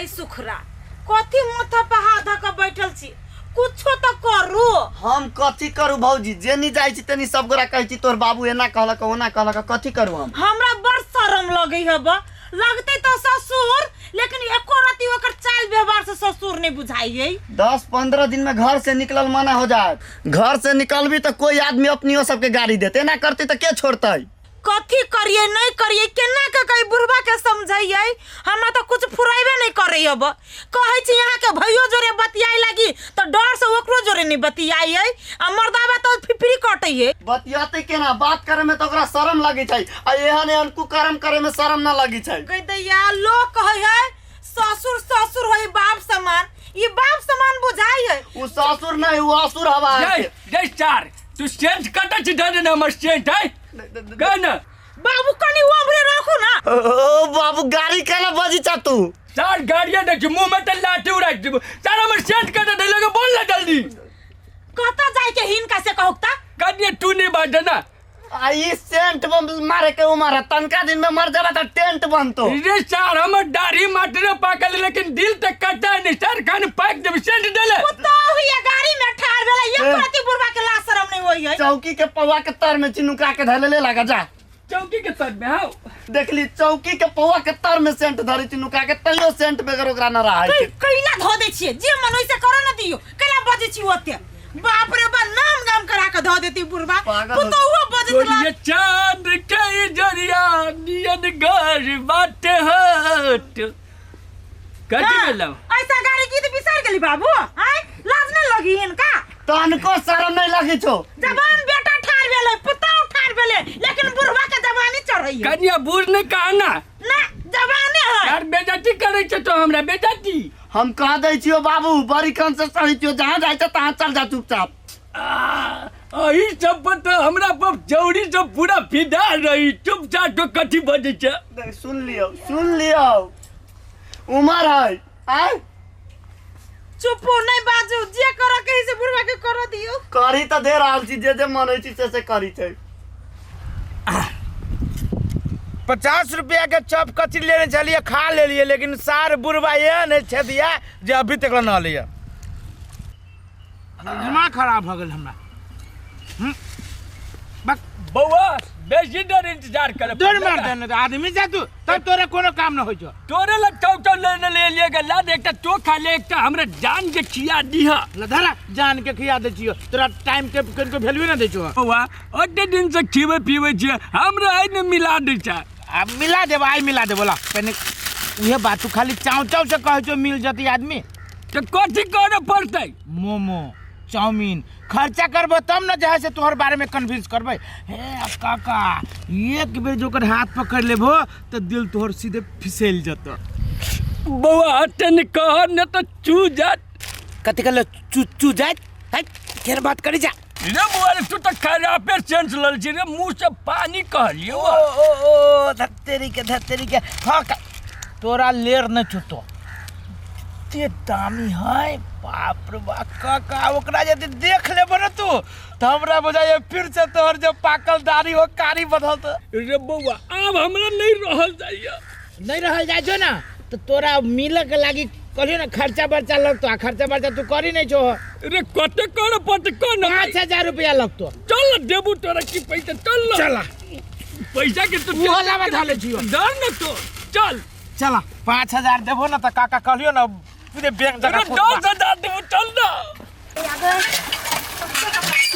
गई सुखरा कथी माथा पर हाथ धऽ कऽ बैठल छी कुछो तऽ करू हम कथी करू भौजी जेनी जाइ छी तेनी सब गोरा कहै छी तोहर बाबू एना कहलक ओना कहलक कथी करू हम हमरा बड़ शरम लगै हब लगते तऽ ससुर लेकिन एको रति ओकर चाल व्यवहार से ससुर नहीं बुझाइए 10-15 दिन में घर से निकलल मना हो जात घर से निकलबी तो कोई आदमी अपनियो सबके गाड़ी देते एना करती तो के छोड़तै कथी करिए नहीं करिए केना के कही बुढ़वा के समझाइए हमरा तो कुछ फुराइबे नहीं करे अब कहै छी यहाँ के भैयो जोरे बतियाए लागी तो डर से ओकरो जोरे नहीं बतियाइए आ मर्दाबा तो फिफरी कटैए बतियाते केना बात करे में तो ओकरा शरम लगे छै आ एहन एहन कुकर्म करे में शरम ना लगे छै कह दैया लोग कहै है ससुर ससुर होई बाप समान ई बाप समान बुझाई है उ ससुर नहीं उ असुर हवा जय जय चार तू सेंट कटा छी दे देना हमर सेंट है कह ना बाबू कनी ओमरे रखू ना ओ बाबू गाड़ी केना बजी चा तू चार गाड़ियां दे छी मुंह में त लाठी उड़ा देबो चार हमर सेंट कटा दे लगे बोल ना जल्दी कत जाय के हिनका से कहू ता कनिए तू नहीं बाजे ना आ ई सेंट बम मारे के उमर है तनका दिन में मर जाबा त टेंट बनतो रे चार हमर दाढ़ी माटरे पाकल लेकिन दिल तक कटा नहीं चार खान पाक देब सेंट देले कुत्ता हुई गाड़ी में ठाड़ भेलै एक रति बुढ़वा के लाज शरम नहीं होई है चौकी के पौआ के तर में चिनुका के धैले ले लगा जा चौकी के तर में हाँ देखली चौकी के पौआ के तर में सेंट धरी चिनुका के तैयो सेंट बगैर ओकरा न रहा है कैला धो दै छियै जे मन ओइसे करो न दियो कैला बजै छी ओते बाप रे बा नाम गाम करा के धो देती बुढ़वा पागल हो- पुतहुओ बजैत गोरिया रह चांद के जरिया नियन घर बाटे हट कथी भेलौ ऐसा गाड़ी गीत बिसर गेली बाबू आय लाज नहीं लगी इनका तनको शरम नहीं लगी छो जवान बेटा ठाड़ भेलै पुतहु ठाड़ भेलै लेकिन बुढ़वा के जवानी चढ़ै है कनिया बूढ़ ने कहा ना ना जवाने है यार बेइज्जती करै छै तो हमरा बेइज्जती हम कह दै छियो बाबू बड़ी कन से सही छियो जहाँ जाइ छ तहाँ चल जा चुपचाप अही सब पर तो हमरा पर चौरी सब पूरा फिदा रही चुपचाप तो कथी बजै छै देख, सुन लियो सुन लियो उमर है आय चुपो नहीं बाजू जे करो के से बुढ़वा के करो दियो करी तऽ दे रहल छी जे जे मन होइ छी से से करी छै 50 रुपया के चॉप कथी लेने छलियै खा लेलियै लेकिन सार बुढ़वा एहन है छेदिया जे अभी तक न लिया दिमाग खराब भऽ गेल हमरा बक बौआ बेसी देर इंतजार करे दौड़ मार देने आदमी जा तू तब तोरे कोनो काम न होइ छौ तोरे ला चौ चौ लेने ले लिए गला एकटा तो खा ले एकटा हमरा जान के खिया दीह ल धरा जान के खिया दै छियो तोरा टाइम के कनिको वैल्यू न दै छौ बौआ ओते दिन से खिबै पीबै छियै हमरा आइ ने मिला दै छै आब मिला देब आइ मिला देब बोला पहिने उहे बात तू खाली चाव चाव से कहै छौ मिल जती आदमी तऽ कथी करऽ पड़तै मोमो चाउमीन खर्चा करबो तब न जे है से तोहर बारे में कन्विंस करबै हे काका एक बेर जो ओकर हाथ पकड़ लेबो तऽ दिल तोहर सीधे फिसल जतो बौआ अते ने कह ने तऽ चू जात कथी कहलो चू चू जात है केहन बात करी जा रे बौआ रे तू तऽ खराबे सेंस लल छी रे मुँह से पानी कहलियो ओ ओ ओ धत्तेरी के धत्तेरी के हाँ तोरा लेर न छूतो एते दामी है बाप रे बाप काका ओकरा यदि देख लेबो न तू तऽ हमरा बुझाइए फिर से तोहर जो पाकल दाढ़ी हो कारी बदलत रे बौआ आब हमरा नहीं रहल जाइए नहीं रहल जाइ छौ ना तऽ तोरा मिलऽ के लागी कहलियो ना खर्चा बर्चा लगतो आ खर्चा बर्चा तू करी नहीं छो रे कते कर पत कर ना 5000 रुपया लगतो चल ना देबू तोरा की पैसा चल ना चला पैसा के तो उहो लावा धऽ ले छियो। डर न तो चल चला 5000 देबो ना तऽ काका कहलियो ना पूरे बैंक अरे जगह 10,000 देबू चल ना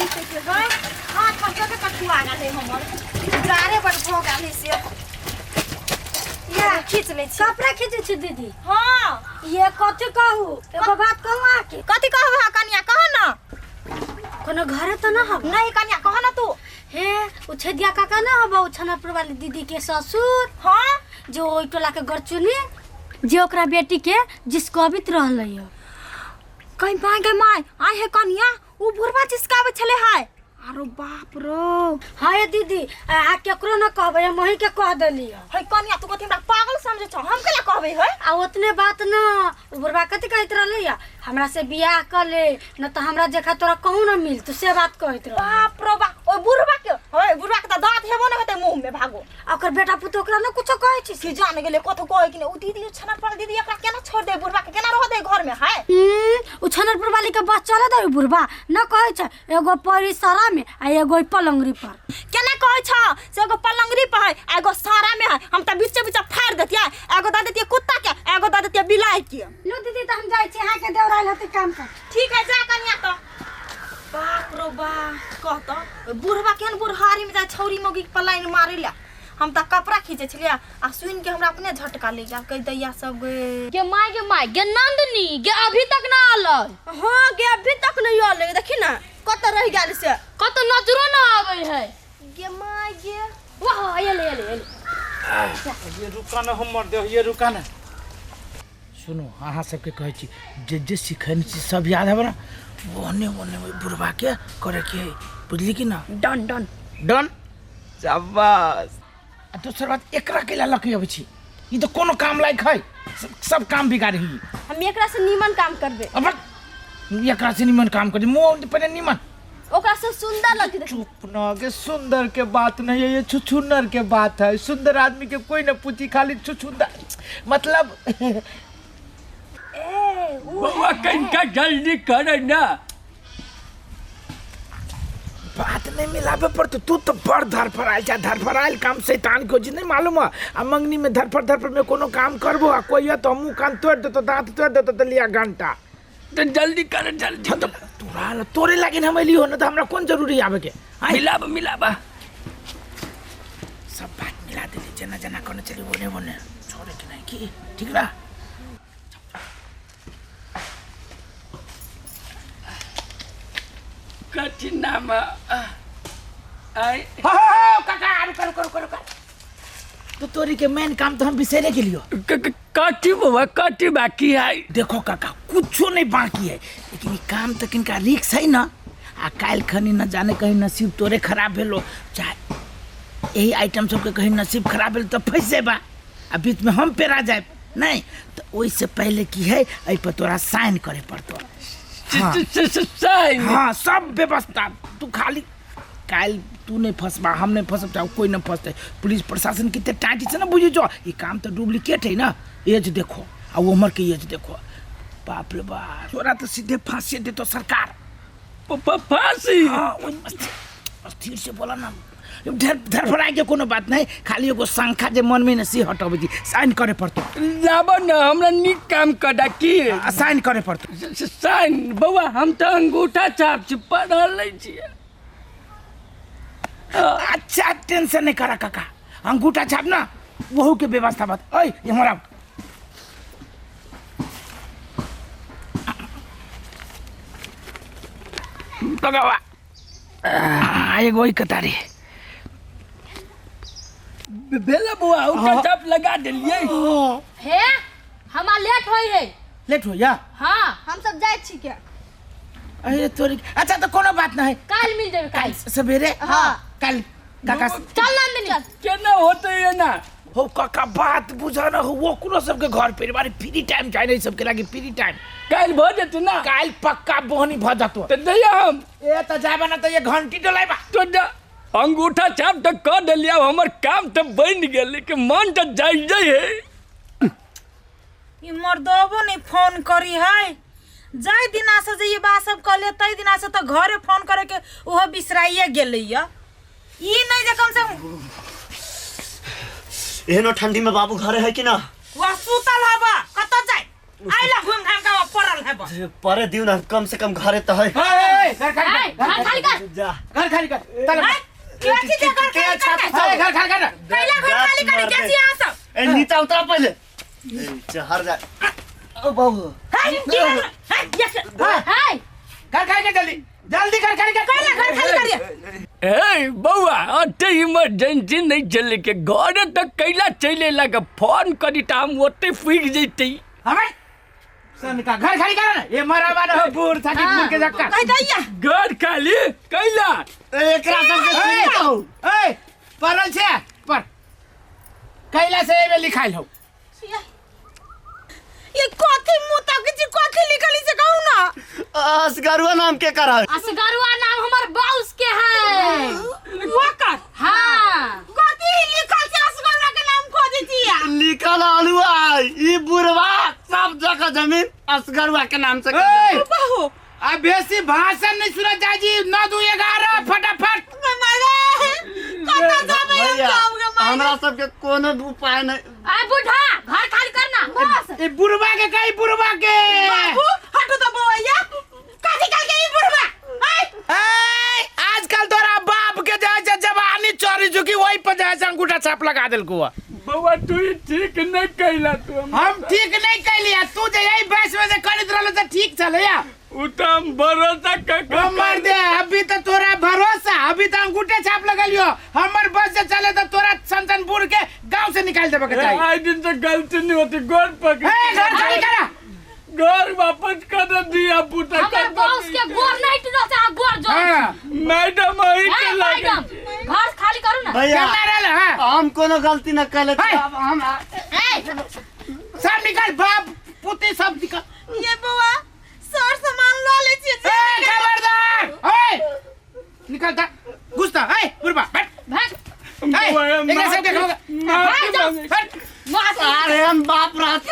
हाथ पर के कठुआ गेल है हमर जारे बड़ भो गेल है से या खींच लै छी कपड़ा खींचै छी दीदी हाँ ये कथी कहू एगो बात कहू अहाँके कथी कहब अहाँ कनिया कह ना कोनो घरे तऽ न हब नहीं कनिया कह ना तू हे उ छेदिया काका न हब उ छनरपुर वाली दीदी के ससुर हाँ जो ओहि टोला के गरचुनी जे ओकरा बेटी के जिसकबित रहलै ह कहीं माय गे माय आय हे कनिया उ बुढ़वा चिसकाबै छले हाय अरे बाप रो हाँ ये दीदी अहाँ केकरो न कहबै हम अहीं के कह देली ह है कनिया तू कथी हमरा पागल समझे छौ हम केला कहबै है आ ओतने बात न उ बुढ़वा कथी कहैत रहलै ह हमरा से बियाह कर ले न त हमरा देखा तोरा कहूं न मिल तू से बात कहत रह। बाप रे बाप, ओइ बुढ़वा के, ओइ बुढ़वा के त दांत हेबो न हेतै मुंह में भागो। आ ओकर बेटा पुतोह ओकरा न कुछो कहै छै कि जान गेलै कथो कहै कि नै। उ दीदी छनर पर दीदी एकरा केना छोड़ दे, बुढ़वा के केना रह दे घर में है। उ छनरपुर वाली के बस चले दे बुढ़वा न कहै छै एगो परी सारा में आ एगो पलंगरी पर। केना कहै छ से एगो पलंगरी पर है आ एगो सारा में है, हम त बीचे बीचे फाड़ देतियै, एगो द देतियै कुत्ता के, एगो द देतियै बिलाई के। लो दीदी त हम जाइ छी अहाँ के देवरायल होते काम कर। ठीक है जा कनिया त। बाप रो बाप, कह त बुढ़वा केहन बुढ़हारी में जाय छौरी मौगी के पलाइन मारे ला। हम त कपड़ा खींचे छलियै आ सुन के हमरा अपने झटका ले गेल, कह दैया सब गे। गे my गे my गे नंदनी गे अभी तक ना आलै। हां गे अभी तक नहीं आलै, देखी ना कत रह गेल से, कत नजरो ना आबै है। गे my गे वाह आइले आइले आइले। ये रुका ना हमर देह, ये रुका ना। सुनो अहाँ सबके कहै छी जे जे सिखैने छी सब याद हब ना, ओने ओने ओहि बुढ़वा के करे के है, बुझली कि ना? Done done done. शाबाश। आ दोसर बात एकरा कैला लऽ के अबै छी, ई तऽ कोनो काम लायक है, सब काम बिगाड़ी ही। हम एकरा से नीमन काम करबे। अब एकरा से नीमन काम करबे, मुँह पहले नीमन ओकरा से सुंदर लग। चुप ना के सुंदर के बात नहीं है, ये छुछुनर के बात है। सुंदर आदमी के कोई न पूछी, खाली छुछुंदर मतलब। बउआ कनिका जल्दी करे ना, बात नहीं मिलावे पर तो तू तो बड़ धरफड़ायल जा, धरफड़ायल काम शैतान को जी नहीं मालूम है। आ मंगनी में धरफड़ धरफड़ में कोनो काम करबो आ कोई है तो मुँह कान तोड़ देतो, दांत तोड़ देतो, तो लिया घंटा। तो जल्दी कर जल्दी। तो तोरा तोरे लागिन हम एलियो न, तो हमरा कोन जरूरी आवे के। मिलाबा मिलाबा सब बात मिला देली, जना जना कोने चली ओने ओने छोड़े के नहीं की, ठीक ना? कथी नाम आय? हो हो काका रुक रुक रुक रुक, तो तोरी के मेन काम तो हम बिसरे के लियो। कथी बउआ कथी बाकी है? देखो काका कुछो नहीं बाकी है, लेकिन काम तो किनका रिक्स है ना। आ काल्हि खनी न जाने कहीं नसीब तोरे खराब भेलो, चाहे यही आइटम सबके कहीं नसीब खराब भेल तो फंस जेबा आ बीच में हम पेरा जाए नहीं, तो ओहिसे पहले की है एहि पर तोरा साइन करे पड़तो। हाँ। साइन? हाँ सब व्यवस्था, तू खाली काल्हि तू नहीं फंसबा, हम नहीं फंसब, चाहे कोई न फंसते। पुलिस प्रशासन कितने टाइट से ना बुझी जो ये काम तो डुप्लीकेट है ना। एज देखो आ उम्र के एज देखो, बाप रे बाप तोरा तो सीधे फांसी देतो सरकार। फांसी? हाँ अस्थिर से बोला ना, धरफड़ाए के कोनो बात नहीं, खाली एगो शंखा जे मन में न से हटबै छी, साइन करे पड़तो। लाबऽ न हमरा नीक काम करा की साइन करे पड़तो। साइन बउआ हम तऽ अंगूठा छाप छी, पढ़ल नहि छियै। अच्छा टेंशन नहीं करा काका, अंगूठा छाप ना वहू के व्यवस्था बात। ओए हमरा लगावा एगो कतारी भेला बउआ, अंगूठा छाप लगा देलियै। हे हमरा लेट होई है। लेट हो या? हाँ हम सब जाइ छी के। अरे तोरी अच्छा तो कोनो बात नहीं, काल मिल जेबे काल सवेरे। हाँ काल काका चल नंदनी। केना होते ये ना हो काका, बात बुझा ना हो, वो कोनो सबके घर परिवार फ्री टाइम चाहे नहीं, सबके लागे फ्री टाइम। काल भ जेतै ना? काल पक्का बोहनी भ जतो। त दैया हम ए त जाबा ना त ये घंटी डोलाइबा। तो अंगूठा छाप त क देलियै, हमर काम त बनि गेल, लेकिन मन त जाइ जाइ है। ई मर्दबो नहीं फोन करी है, जाय दिना से जे ये बात सब कहलियै तै दिना से तो घरे फोन करे के ओहो बिसराइए गेलै। ई नहीं जे कम से कम एहनो ठंडी में बाबू घरे है कि ना? वह सुतल हबा कत जाय आइला घूम घाम के पड़ल हबा। परे दिउ ना, कम से कम घरे तो है। घर खाली कर, जा घर खाली कर, के चीज घर खाली कर, घर खाली कर, कैला घर खाली कर के छी अहाँ सब? ए नीचा उतरा पहले, चहर जा। ओ बाबू हाय हाय घर खाली कर, जल्दी जल्दी घर खाली कर, कैला घर खाली करिए। ए बउआ अते इमरजेंसी नहीं चले के घर तक कैला चले लगे, फोन करी त हम ओते पुग जैते। हमें सन का घर खाली कर ना, ये मरावा न हो बूढ़ थाकी बूढ़ के जक्का। कह दैया घर खाली कैला एकरा सब के सुनी कहू। ए पड़ल छे पर कैला से एबे लिखाइल हो। ये कथी मुँह तक छी, कथी कथी लिखल से कहू ना। असगरुआ नाम के कर है? असगरुआ नाम हमर बॉस के है। ओकर? हाँ। कथी लिखल छै असगरुआ के नाम खोजै छियै? लिखल अलुआ ई बुढ़वा सब जगह जमीन असगरुआ के नाम से कर ए! बाहु आ बेसी भाषण नहीं सुना जाजी 9 2 11 फटाफट। कतऽ जाबै हम भैया, सब गे माय? हमरा सबके कोनो उपाय नहीं। आ बुढ़ा घर खाली करना बस। ए बुढ़वा के कही बुढ़वा के बाबू हटो तो बौआ कथी कह के ई बुढ़वा आय ए, आजकल तोरा बाप के जे जवानी चोरी चुकी वही पर जाए अंगूठा छाप लगा देलको। बउआ तू ई ठीक नहीं कैला तू। हम ठीक नहीं कैलिया, तू जे यही बस में से करत रहल त ठीक छले या। उ त हम भरोसा कर हमर दे अभी तो तोरा भरोसा, अभी तो अंगूठे छाप लगलियो। हमर बस से चले तो तोरा संतनपुर के गांव से निकाल देबे के चाही। आज दिन से गलती नहीं होती, गोर पकड़ ए घर खाली करा, घर वापस कर दिया पुता। हमर बॉस के गोर नहीं टूटल छै, अहाँ गोर जोड़। हां मैडम अही के लागे मैडम घर खाली करू ना। भैया केना रहल? हां हम कोनो गलती न कैले है। अब हम सब निकाल, बाप पुती सब निकाल। ये बौआ सर सामान ल ले छियै। ए खबरदार, ए निकल ता घुस ता। ए बुढ़बा हट भाग ए एकरा सब के खाओ। माफी मांगे। हट बॉस अरे हम बाप रात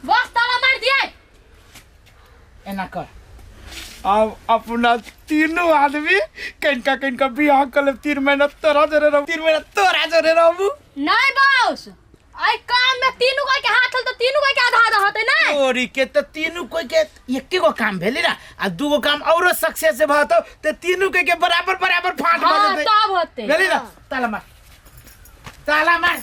बॉस ताला मार दिए। एना कर अब अपना तीनों आदमी कनका कनका बियाह कर लेब। 3 महीना तोरा जोरे रहबू, 3 महीना तोरा जोरे रहबू। नहीं बॉस आई काम में तीनों कोई के हाथ हल तो तीनों कोई के आधा आधा होते नहीं। तोरी के तो तीनों कोई के एके गो काम भेली ना, आ 2 गो काम औरो सक्सेस से भतो ते तीनों के बराबर बराबर फाट हाँ, भ जेतै। तब होते। भेली ना? ताला मार, ताला मार।